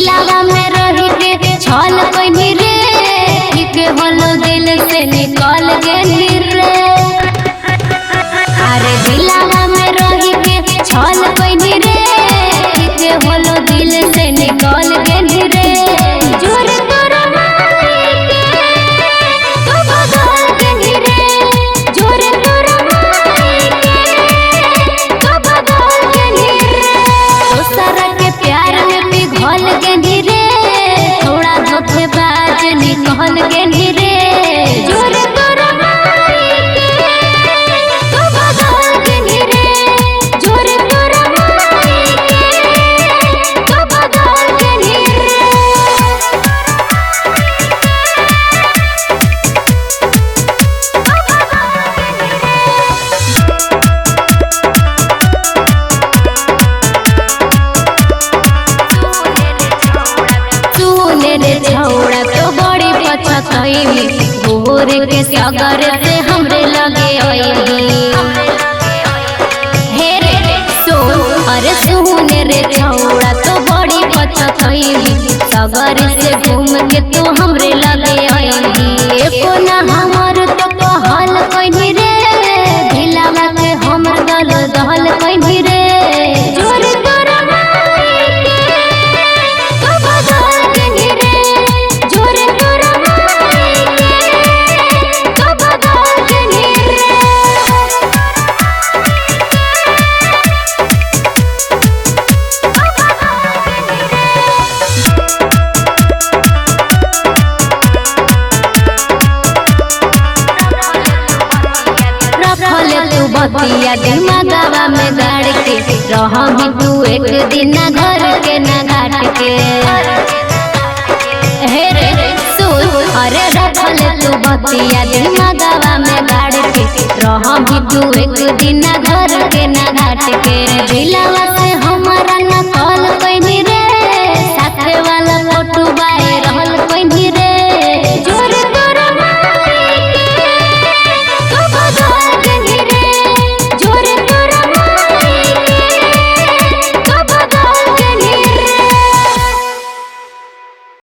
दिलावा में रही के छल कइनी रे, ठीक होलो दिल से निकल गेनी रे। अरे दिलावा में रही के छल कइनी रे, ठीक होलो दिल से निकल गेनी रे। जोर तोरा माई के तू बदल गेनी रे, जोर तोरा माई के तू बदल गेनी रे। दोसरा के प्यार में पिघल गेनी रे, थोड़ा धोखेबाज निकल गेनी रे। जोर तोरा माई के तू बदल गेनी रे, जोर तोरा माई के तू बदल गेनी रे। सुने रे छौड़ा तो बड़ी पछतैली, भोर के सगर से हमरे लगे अइली। हे रे सुन, अरे सुने रे छौड़ा तो बड़ी पछतैली, सगर से घूम के तू हमरे लगे अइली। एको ना हमर तो कहल कइनी रे, दिलावा के हमर दल दहल कइनी रे। जोर तोरा माई के तू बदल गेनी रे, जोर तोरा माई के तू बदल गेनी रे। रखल तू बतिया दिमागवा में गाड़ के, रहबी तू एक दिन ना घर के ना घाट के। हे रे सुन, अरे रखल तू बतिया दिमागवा में गाड़ के, रहबी तू एक दिन ना घर के ना घाट के। दिलावा से हमारा ना